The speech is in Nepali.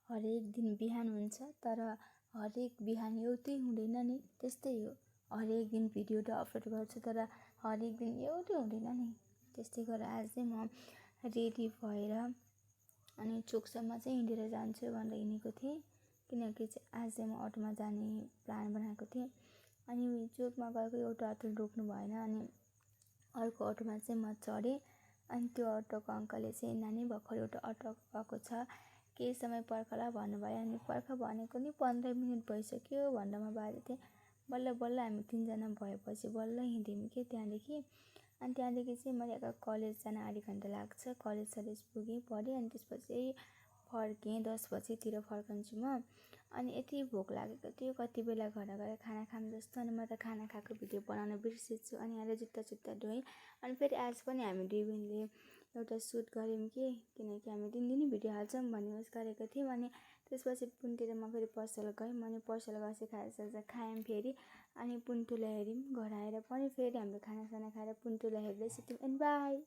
हरेक दिन बिहान हुन्छ तर हरेक बिहान एउटै हुँदैन नि, त्यस्तै हो। हरेक दिन भिडियो त अपलोड गर्छु तर हरेक दिन एउटै हुँदैन नि। त्यस्तै गरेर आज चाहिँ म रेडी भएर अनि चोकसम्म चाहिँ हिँडेर जान्छु भनेर हिँडेको थिएँ, किनकि आज चाहिँ म अटोमा जाने प्लान बनाएको थिएँ। अनि चोकमा गएको एउटा अटोले रोक्नु भएन, अनि अर्को अटोमा चाहिँ म चढेँ। अनि त्यो अटोको अङ्कलले चाहिँ नानी भर्खर एउटा अटो गएको छ, केही समय पर्खला भन्नुभयो। अनि पर्ख भनेको नि 15 मिनट भइसक्यो भनेर म बाजेको थिएँ। बल्ल बल्ल हामी 3 जना भएपछि बल्ल हिँड्यौँ कि त्यहाँदेखि। अनि त्यहाँदेखि चाहिँ मैले कलेज जान आधी घन्टा लाग्छ, कलेज पुगेँ, पढेँ। अनि त्यसपछि फर्केँ, 10 बजीतिर फर्कन्छु म। अनि यति भोक लागेको थियो, कति बेला घर गएर खाना खाऊँ जस्तो। अनि म त खाना खाएको भिडियो बनाउन बिर्सेछु। अनि आएर जुत्ता धोएँ। अनि फेरि आज पनि हामी दुई बहिनीले एउटा सुट गऱ्यौँ किनकि हामी दिनदिनै भिडियो हाल्छौँ भन्ने उयस गरेको थियौँ। अनि त्यसपछि पुन्टेर म फेरि पसल गएँ। अनि पसल गएपछि खाजासाजा खायौँ फेरि। अनि पुन्टुलाई हेऱ्यौँ, घर आएर पनि फेरि हामीले खानासाना खाएर पुन्टुलाई हेर्दै सुत्यौँ। अनि बाई।